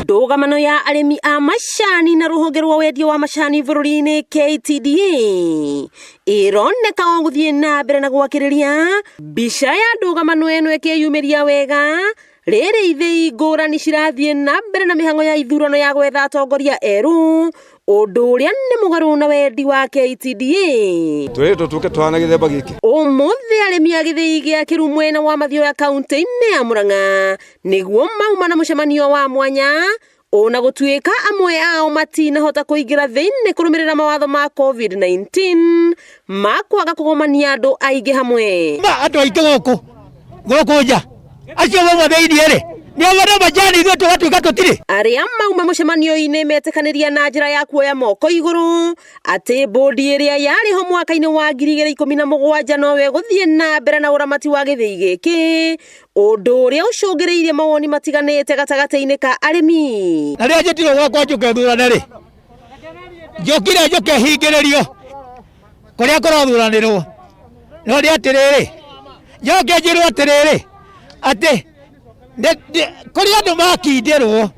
Ndũgamano ya arĩmi a macani na rũhonge rwa wendia wa macani bũrũri-inĩ KTDA ĩroneka o gũthiĩ na mbere na gwakĩrĩria. Mbica ya ndũgamano ĩno ĩkĩyumĩria wega rĩrĩ ithĩi ngũrani cirathiĩ na mbere na mĩhang'o ya ithurano ya gwetha atongoria erũ, ũndũ ũrĩa nĩ mũgarũ na wendi wa KTDA. Twĩrĩtwo tũke tũhana gĩthemba gĩkĩ. Ũmũthĩ arĩmi a gĩthĩi gĩa Kĩru mwena wa Mathioya kaunti-inĩ ya Murang'a nĩguo mauma na mũcemanio wa mwanya, ona gũtuĩka amwe ao matinahota kũingĩra thĩinĩ kũrũmĩrĩra mawatho ma COVID-19 ma kwaga kũgomania andũ aingĩ hamwe. Ma andũ aingĩ gũkũ gũkũ nja acio mauma thĩinĩ rĩ nĩo mena majani, ithuĩ tũgatuĩka tũtirĩ. Arĩa mauma mũcemanio-inĩ metĩkanĩria na njĩra ya kuoya moko igũrũ atĩ bũndi ĩrĩa yarĩ ho mwaka-inĩ wa 2017 nowe gũthiĩ na mbere na ũramati wa gĩthĩi gĩkĩ, ũndũ ũrĩa ũcũngĩrĩirie mawoni matiganĩte gatagatĩ-inĩ ka arĩmi. Na rĩrĩa njĩtirwo gwakwa njũke thurane rĩ, njũkire njũke hingĩrĩrio kũrĩa kũrathuranĩrwo, no nĩ atĩrĩrĩ, njoke njĩrwo atĩrĩrĩ atĩ kũrĩ andũ makindĩrwo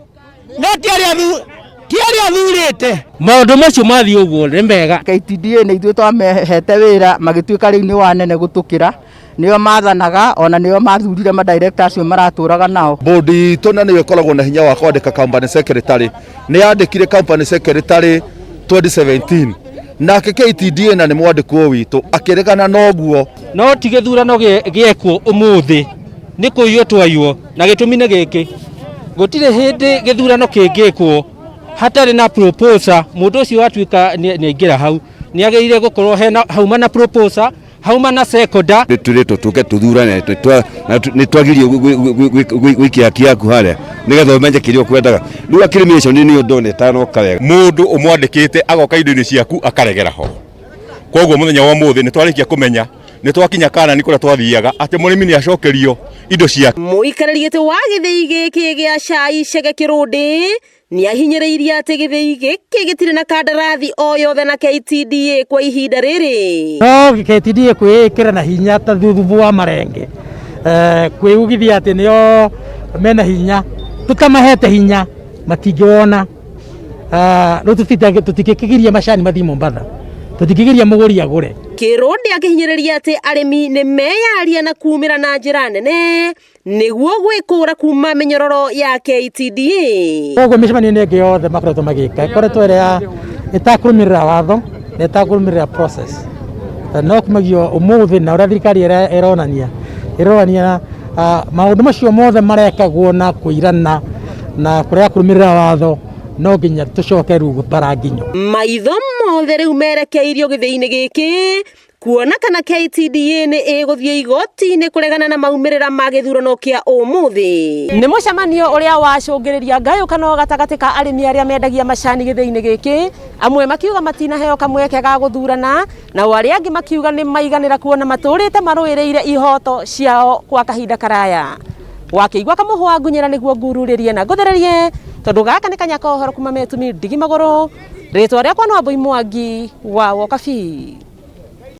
no ti arĩa thurĩte. Maũndũ macio mathiĩ ũguo nĩ mega. KTDA nĩ ithuĩ twamehete wĩra, magĩtuĩka rĩu nĩ wanene gũtũkĩra, nĩo mathanaga ona nĩo mathurire madirector acio maratũraga nao. Bodi itũ na nĩyo ĩkoragwo na hinya wa kwandĩka company secretary, nĩ yandĩkire company secretary 2017, nake KTDA na nĩ mwandĩkwo witũ akĩregana na ũguo. No ti gĩthurano gĩekwo ũmũthĩ nĩ kũiywo twaiywo, na gĩtũmi nĩ gĩkĩ, gũtirĩ hĩndĩ gĩthurano kĩngĩkwo hatarĩ na proposer. Mũndũ ũcio watuĩka nĩ aingĩra hau nĩ agĩrĩire gũkorwo hena hauma na proposer, hauma na seconder. Twĩrĩtwo tũke tũthurane nĩ twagirio gwĩkia haki yaku harĩa nĩgetha ũmenye kĩrĩa ũkwendaga. Rĩu acclamation nĩ ũndũ ĩtanoka wega. Mũndũ ũmwandĩkĩte agoka indo-inĩ ciaku akaregera ho. Koguo mũthenya wa ũmũthĩ nĩ twarĩkia kũmenya nĩ twakinya Kanani kũrĩa twathiaga atĩ mũrĩmi nĩ acokerio indo ciake. Mũikarĩri gĩtĩ wa gĩthĩi gĩkĩ gĩa cai Chege Kĩrũndĩ nĩ ahinyĩrĩirie atĩ gĩthĩi gĩkĩ gĩtirĩ na kandarathi o yothe na KTDA kwa ihinda rĩrĩ. No KTDA kwĩĩkĩra na hinya ta thuthubu wa marenge, kwĩugithia atĩ nĩo mena hinya, tũtamahete hinya matingĩwona. Rĩu tũtingĩkĩgiria macani mathiĩ Mombatha, tũtingĩgiria mũgũri agũre. Kĩrũndĩ akĩhinyĩrĩria atĩ arĩmi nĩ meyaria na kumĩra na njĩra nene nĩguo gwĩkũra kuma mĩnyororo ya KTDA. Koguo mĩcemanio-inĩ ĩngĩ yothe makoretwo magĩka ĩkoretwo ĩrĩa ĩtakũrũmĩrĩra watho na ĩtakũrũmĩrĩra process, no kumagio ũmũthĩ na ũrĩa thirikari ĩronania ĩronania maũndũ macio mothe marekagwo na kũirana na kũrega kũrũmĩrĩra watho, no nginya tũcoke rĩu bara nginyo. Maitho mothe rĩu merekeirio gĩthĩi-inĩ gĩkĩ kuona kana KTDA nĩ ĩgũthiĩ igoti-inĩ kũregana na maumĩrĩra ma gĩthurano kĩa ũmũthĩ. Nĩ mũcemanio ũrĩa wacũngĩrĩria ngayũkano gatagatĩ ka arĩmi arĩa mendagia macani gĩthĩi-inĩ gĩkĩ, amwe makiuga matinaheo kamweke ga gũthurana, nao arĩa angĩ makiuga nĩ maiganĩra kuona matũrĩte marũĩrĩire ihoto ciao kwa kahinda karaya. Wakĩigua kamũhwa ngunyĩra nĩguo ngururĩrie na ngũthererie, tondũ gaka nĩ kanya ka ũhoro kuma Metumi Ndigi Magũrũ. Rĩtwa rĩakwa no Wambui Mwangi wa Wokabi.